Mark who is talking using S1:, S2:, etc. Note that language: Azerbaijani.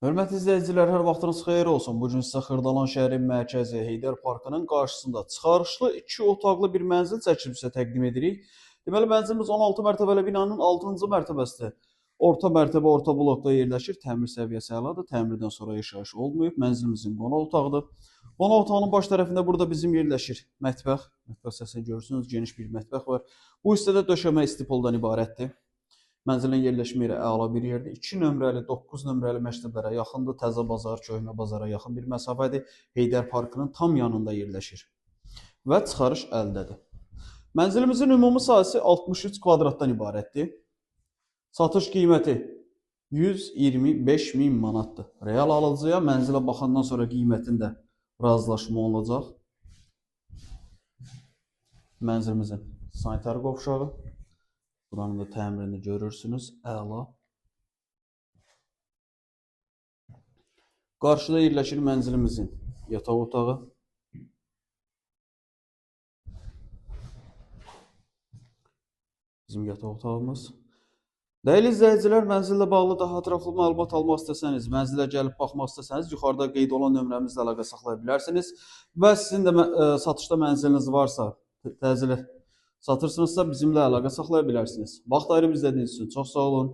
S1: Hörmətli izləyicilər, hər vaxtınız xeyir olsun. Bu gün sizə Xırdalan şəhərin mərkəzi Heydər Parkının qarşısında çıxarışlı 2 otaqlı bir mənzil çəkib sizə təqdim edirik. Deməli, mənzilimiz 16 mərtəbəli binanın 6-cı mərtəbəsidir. Orta mərtəbə, orta blokda yerləşir. Təmir səviyyəsi əladır. Təmirdən sonra yaşayış olmayıb. Mənzilimizin qonaq otağıdır. Qonaq otağının baş tərəfində burada bizim yerləşir mətbəx. Mətbəx səsini görürsünüz, geniş bir mətbəx var. Bu hissədə döşəmə istipoldan ibarətdir. Mənzilin yerləşmə yeri əla bir yerdir. 2 nömrəli, 9 nömrəli məktəblərə yaxındır. Təzə bazar, Köhnə bazara yaxın bir məsafədir. Heydər Parkının tam yanında yerləşir və çıxarış əldədir. Mənzilimizin ümumi sahəsi 63 kvadratdan ibarətdir. Satış qiyməti 125 min manatdır. Real alıcıya mənzilə baxandan sonra qiymətində razılaşma olacaq. Mənzilimizin sanitar qovşağı. Buranın da təmirini görürsünüz. Əla. Qarşıda yerləşir mənzilimizin yataq otağı. Bizim yataq otağımız. Dəyərli izləyicilər, mənzillə bağlı daha ətraflı məlumat almaq istəsəniz, mənzilə gəlib baxmaq istəsəniz, yuxarıda qeyd olan nömrəmizlə əlaqə saxlaya bilərsiniz. Və sizin də satışda mənziliniz varsa, təcili satırsınızsa bizimlə əlaqə saxlaya bilərsiniz. Vaxt ayırıb izlədiyiniz üçün çox sağ olun.